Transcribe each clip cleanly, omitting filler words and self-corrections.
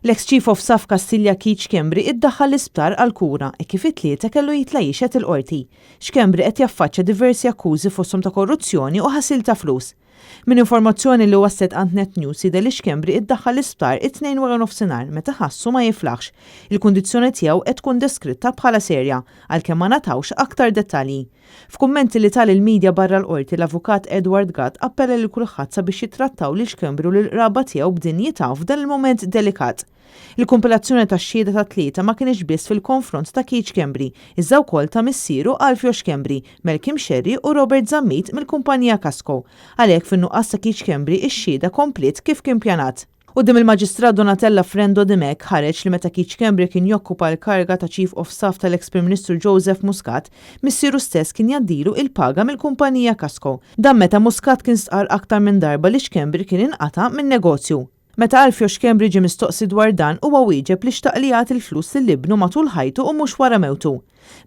L-eks Chief of Staff Kastilja Keith Schembri iddaħħal l-isptar għall-kura hekk kif it-Tlieta kellu jitla' jixhed il-Qorti. Schembri qed jaffaċċja diversi akkużi fosthom ta' korruzzjoni u ħasil ta' flus. Minn informazzjoni li waslet għand Net News jidher li Schembri iddaħħal l-isptar it-Tnejn waranofsinhar meta ħassu ma jiflaħx. Il-kundizzjoni tiegħu qed tkun deskritta bħala serja, għalkemm ma ngħatawx aktar dettalji. F'kummenti li ta lill-media barra l-Qorti, l-Avukat Edward Gatt appella lil kulħadd sabiex jittrattaw lil Schembri u lill-qraba tiegħu b'dinjità f'dan il-mument delikat. Il-kumpilazzjoni tax-xhieda tat-Tlieta ma kinitx biss fil-konfront ta' Keith Schembri, iżda wkoll ta' missieru Alfio Schembri, Malcolm Scerri u Robert Zammit mill-kumpanija Kasco. Għalhekk fin-nuqqas ta' Keith Schembri ix-xhieda kompliet kif kien pjanat. Quddiem il-Maġistrat Donatella Frendo Dimech ħareġ li meta Keith Schembri kien jokkupa l-kariga ta' Chief of Staff tal-eks Prim Ministru Joseph Muscat, missieru stess kien jgħaddilu il-paga mill-kumpanija Kasco. Dan meta Muscat kien stqarr aktar minn darba li Schembri kien inqata' min-negozju. Meta Alfio Schembri ġie mistoqsi dwar dan, huwa wieġeb li xtaq li jagħti l-flus lil ibnu matul ħajtu u mhux wara mewtu.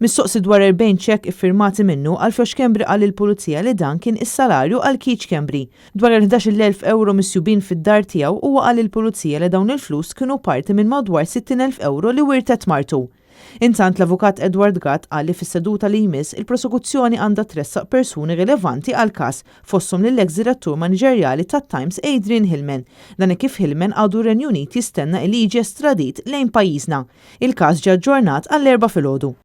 Mistoqsi dwar 40 ċekk iffirmati minnu, Alfio Schembri qal lill-Pulizija li dan kien is-salarju għal Keith Schembri. Dwar il-11,000 ewro misjubin fid-dar tiegħu, huwa qal lill-Pulizija li dawn il-flus kienu parti minn madwar 60,000 ewro li wirtet martu. Intant, l-Avukat Edward Gatt qal li fis-seduta li jmiss, il-prosekuzzjoni għandha tressaq persuni rilevanti għall-każ, fosthom lill-eks direttur maniġerjali tat-Times Adrian Hillman. Dan hekk kif Hillman għadu r-Renju Unit jistenna li jiġi estradit lejn pajjiżna. Il-każ ġie aġġornat għall-Erbgħa filgħodu.